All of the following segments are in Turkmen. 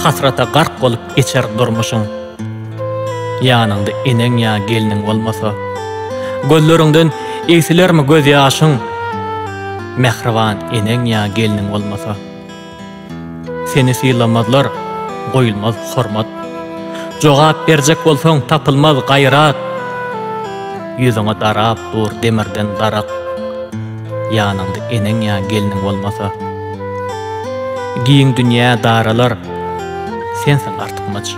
Hasrata gark bolup geçer durmuşyň. Ýanyňda eneň ýa gelniň bolmasa. Gözleriňden egsilermi gözýaşyň. Mähriban eneň ýa gelniň bolmasa. Seni sylamazlar, goýulmaz hormat. Jogap berjek bolsaň tapylmaz gaýrat. Ýüzüňe darap dur demirden darak. Ýanyňda eneň ýa gelniň bolmasa. Giň dünýä daralar, sensiň artykmaç.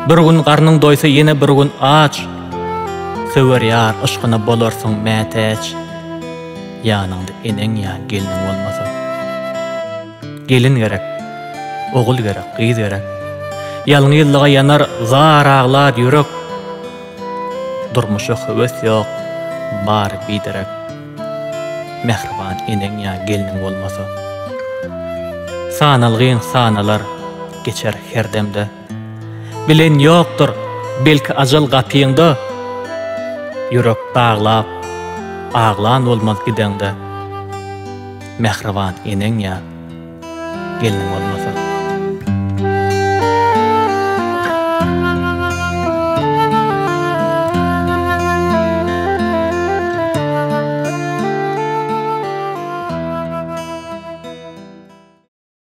Bir gün garnyň doýsa ýene bir gün aç. Söwer ýar yşkyna bolarsyň mätäç. Ýanyňda eneň ýa gelniň bolmasa. Gelin gerek, ogul gerek, gyz gerek. Ýalňyzlyga ýanar, zar aglar ýürek. Durmuşa höwes ýok, bary biderek. Mähriban eneň ýa gelniň bolmasa. Sanalgyň sanalar, geçer her demde. Bilen ýokdur, belki ajal gapyňda. Ýürek daglap, aglan bolmaz gideňde. Mähriban eneň ýa gelniň bolmasa.